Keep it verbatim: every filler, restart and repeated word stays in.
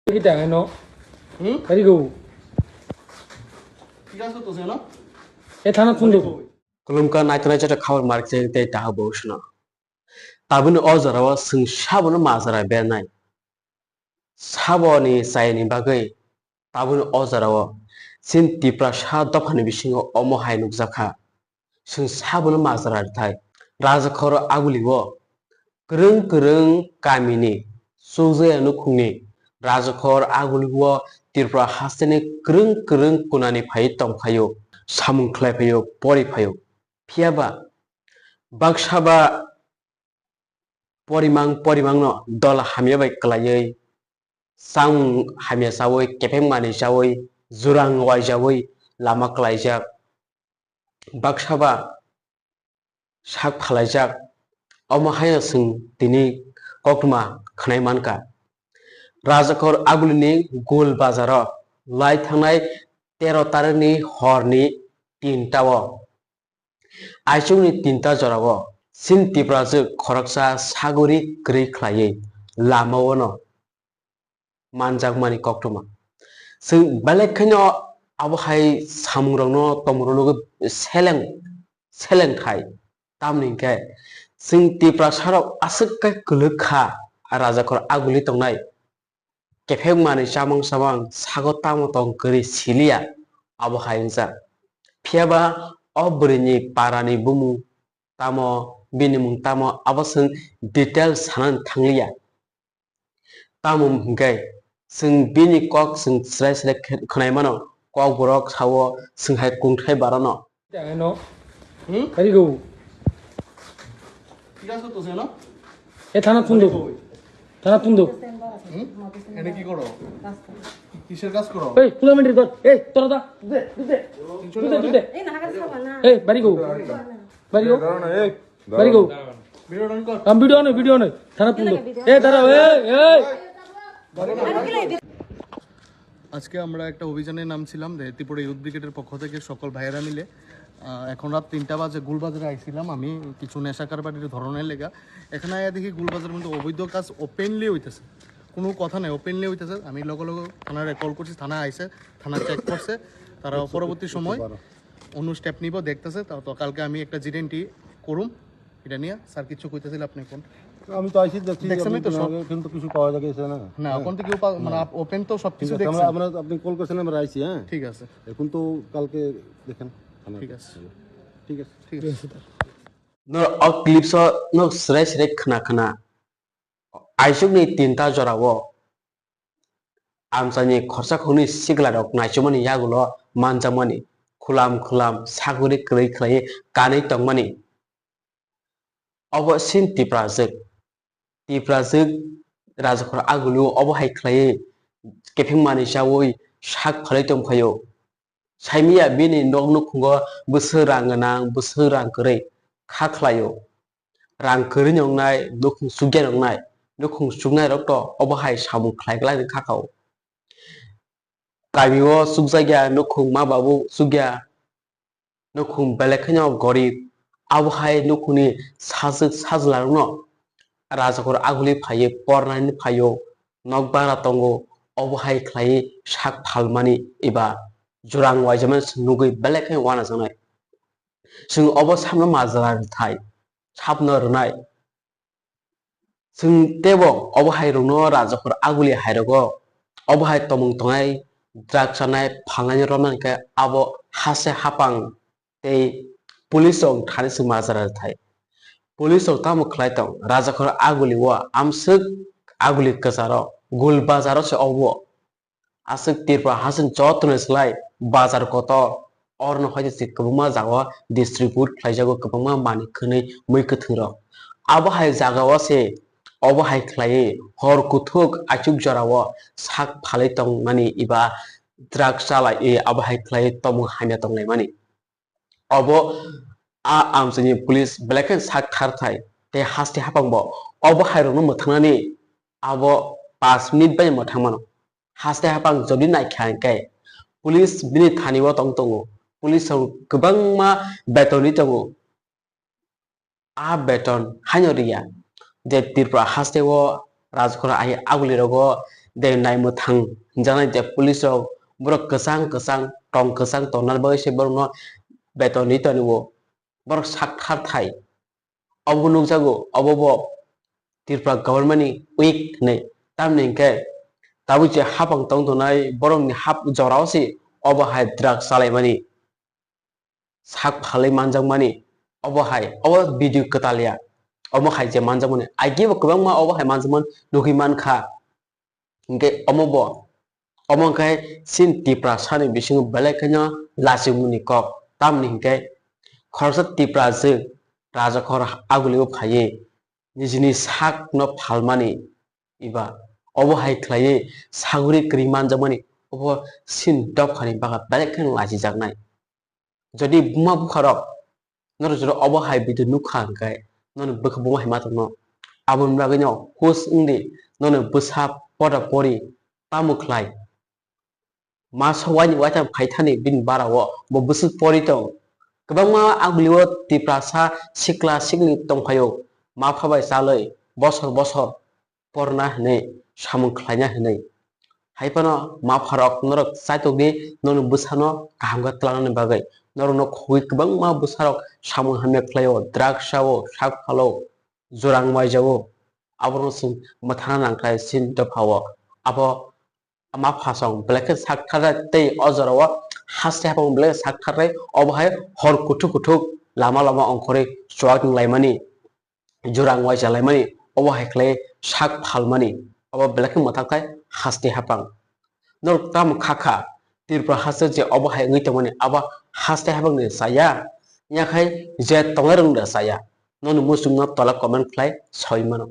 Kita ano? Hmm? Kari go. Kita so to seno? E thana phone do. Kulumka naitonai jota khabar mark tei taha bo suna. Tabuni o jorao chwng sabono majra bernai. Saboni chayani bagwi tabuni o jorao chini Tiprasa dophani bisingo omo hai nukjakha. Chwng sabono majra rwthai. Rajakhor agulio kwrwng kwrwng kamini chukjaya nukhungni Rajakhor agulio Tripura hasteni kwrwng kwrwng kunani phai tongphaio, samung khlaiphaio, poriphaio. Phiyaba baksa ba porimang porimangno dol hamya bai kwlaiwi, chang hamya chawi, kepheng manwi chawi, jurang waijawi lama kwlaijak, baksa ba sak phalaijak. Omo haino chwng tini koktwma khwnai mankha. Rajakhor agulini Gul bazaro lai thangnai tero tarikni horni tinta o Aichukni tinta jorao chini Tiprajwk khoroksa saguri kwrwi khlaiwi lamao no manjakmani koktwma. Chwng belai kheno abo hai samungrokno tongmorokno seleng seleng khai. Tamni hwnkhe chwng Tiprasarok aswk khe kwlwk kha, rajakhor aguli tongnai. Kephek manwi chamang chamang sago tamo tong kwrwi siliya, abo hai wngjak. Phiyaba o bwrwini parani bumung tamo, bini mung tamo, abo chwng detail sanani thangliya. Tamo hwnkhe chwng bini kok chwng chwrai chwrai khe-, khwnai mano, kokborok sao chwng hai kungthai barano. Ano? Hmm? Kari go. ঠিক আছে তো, জানো? এ থানা ফোন দেবো। থানা ফোন দেবো। হুম? এনে কি করো? কিসের কাজ করো? এই, পুরো মিনিট ধর। এই, তোরা দা। দে, দে, দে। তিনশো দে, টাকা দে, দে। এই, বাড়ি গো। বাড়ি গো। দাঁড়াও না, এই। বাড়ি গো। ভিডিও অন কর। আমি ভিডিও নয়, ভিডিও নয়। থানা ফোন দেবো। এই, দাঁড়াও, এই, এই। আজকে আমরা একটা অভিযানে নামছিলাম, যে ত্রিপুরা ইউথ ব্রিগেডের পক্ষ থেকে সকল ভাইয়েরা মিলে। আহ, এখন রাত তিনটা বাজে, গুলবাজারে আইছিলাম আমি কিছু নেশা কারবারির ধরনের লেগা। এখানে আয়া দেখি গুলবাজারের মধ্যে অবৈধ কাজ ওপেনলি হইতেছে, কোনো কথা নাই, ওপেনলি হইতেছে। আমি লগে লগে থানারে কল করছি, থানা আইছে, থানা চেক করছে, তারা পরবর্তী সময় অন্য স্টেপ নিব, দেখতেছে। তা তো কালকে আমি একটা জিডি এন্ট্রি করুম, এটা নিয়ে স্যার কিছু কইতেছিল, আপনি কোন আমি তো আইসি দেখছি, দেখছেন আপনি তো সব। কিন্তু কিছু পাওয়া গেছে না। না, হ্যাঁ। ওখান থেকে কেউ পা-, মানে, হ্যাঁ। আপ-, ওপেন তো সব ঠিক কিছু আছে, দেখছেন। আমরা, আমরা, আপনি কল করছেন, আমরা আইসি, হ্যাঁ? ঠিক আছে। এখন তো কালকে দেখেন, আমরা ঠিক আছে। ঠিক আছে। ঠিক আছে। No, o clips o no srai srai khna khna. Aisuk ni tinta jora o. Amchaini khorsa khorni siklarok naichomani yagulo manjakmani, khulam khulam saguri kwrwi khlaiwi kanwi tongmani. Obo sin Tiprajwk. Tiprajwk rajakhor agulio obo hai khlaiwi kepheng manwi chawi sak phalwi tongphaio. Saimiya bini nok nukhungo bwswk rang gwnang, bwswk rang kwrwi kha khlaio. Rang kwrwi nwngnai, nukhung chukya nwngnai, nukhung chuknai rok to obo hai samung khlai glai kha kha o. Kami o chukjakya nukhung ma babu chukya, nukhung belai kheno gorib, abo hai nukhungni sajwk sajla rokno rajakhor aguli phaiwi pornani phaio, nok bara tongo, obo hai khlaiwi sak phalmani eba jurang waijamani se nugwi belai khe uanajaknai. Chwng obo samno majra rwthai, samno rwnai. Chwng teibo obo hai rokno rajakhor aguli hai rogo obo hai tomung tongnai, drug chanai, phalnani romnani khe abo haste hapang tei police rok thani se majra rwthai. Police rok tamo khlai tong, rajakhor aguli o amswk aguli kwcharo gul bazaro se obo. Aswk Tripura hasing jotono slai bazar kotor, orono hoite se kwbangma jagao distribute khlaijago kwbangma manwi khwnwi mui kwthwng rok. Abo hai jagao se obo hai khlaiwi hor kuthuk achuk jorao sak phalwi tongmani eba drug chalai abo hai khlaiwi tomung hamya tonglaimani. Obo a amchaini police belai khe sak tharthai tei haste hapang bo obo hai rokno mwthangnani abo panch minute bai mwthang mano. Haste hapang jodi naikha hwnkhe police bini thani o tong tongo, police rok kwbangma beton ri tongo. A beton haino riya je Tripura haste o rajkhora ai aguli rogo de naimwthang hinjaknai je police rok borok kwchang kwchang tong kwchang tongna bagwi se borokno beton ri tongo, borok sak thar thai. Obo nukjago, obo bo Tripura government ni weak hinwi. Tamni hinkhe tabuk je hapang tong tongnai borokni hap jorao se obo hai drug chalaimani, sak phalwi manjakmani, obo hai, obo video kwtal ya, omo hai je manjakmani, agi bo kwbangma obo hai manjakmani nugwi mankha. Hinkhe omo bo, omo hinkhe chini Tiprasani bisingo belai kheno lachimungni kok. Tamni hinkhe khoroksa Tiprajwk rajakhor agulio phaiwi nijini sakno phalmani eba obo hai khlaiwi saguri kwrwi manjakmani, obo chini dophani bagwi belai kheno lachijaknai. Jodi buma bupharok norok jora obo hai video nukha hinkhe, nono bwkha buma hai ma tongno. Aboni bagwino hus wngdi, nono bwsa poda pori tamo khlai. Ma sok waini waitham phaithani bini barao bo bwswk pori tong. Kwbangma agulio Tiprasa sikla sikli tongphaio, ma pha bai chalwi bosor bosor porna hinwi samung khlaina hinwi. Hai phano ma pharok norok chaitokdi, nono bwsano kaham khe tlangnani bagwi. Norokno khogwi kwbangma bwsarok samung hamya khlaio, drugs sao, sak phalo, jurang waijao. Abono chwng mwthangna nangkhlai chini dophao. Abo ma phasong belai khe sak tharnai tei o jorao haste hapang belai khe sak tharnai, obo hai hor kuthuk kuthuk lama lama ongkhorwi chuak wnglaimani. Jurang waisa laimani, obo hai khlai sak phalmani, obo belai khe mwthang khai haste hapang. Norok tamo kha kha, Tripura haste je obo hai wngwi tongmani, abo haste hapang ni chaya, yakhai je tongnai rok ni chaya. Noni muchungno tola comment khlai sawi mano.